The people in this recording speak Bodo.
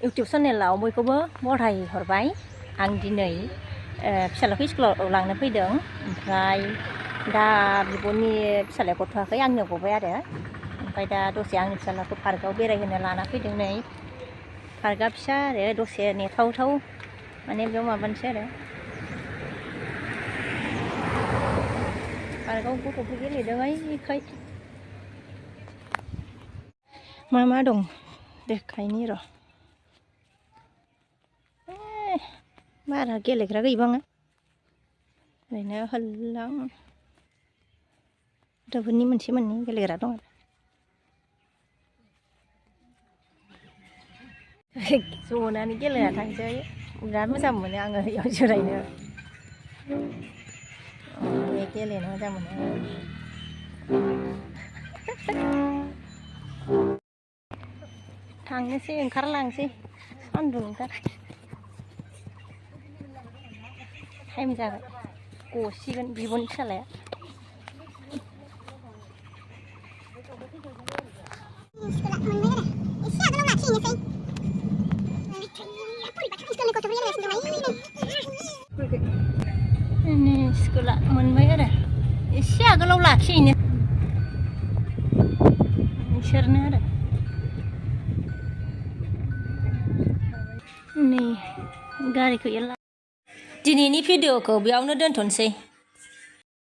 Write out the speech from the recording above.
YouTube channel बयखौबो बराय हरबाय आं दिनै फिसालाखौ स्कुलाव लांनो फैदों ओमफ्राय दा बिब'नि फिसालाया गथ'वाखै आंनियाव गबाय आरो ओमफ्राय दा दसे आंनि फिसालाखौ पार्कआव बेरायहोनो लाना फैदों नै पार्कआ फिसा आरो दसे नेथावथाव माने बेयाव माबानोसै आरो पार्कआव गथ'फोर गेलेदों ओइखाय मा दं देखायनि र' बारा गेलेग्रा गैबाङा ओरैनो होल्लां गथ'फोरनि मोनसे मोननै गेलेग्रा दं आरो जनानै गेलेना थांसै बिराद मोजां मोनो आङो बेयाव जिरायनो गेलेनो मोजां मोनो थांनोसै ओंखारलांसै सान्दुंथार टाइम जाबाय गसिगोन बिब'नि फिसालाया स्कुला मोनबाय आरो एसे आगोलाव लाखिहैनो बिसोरनो आरो नै गारिखौ दिनैनि भिडिअखौ बेयावनो दोनथ'नोसै।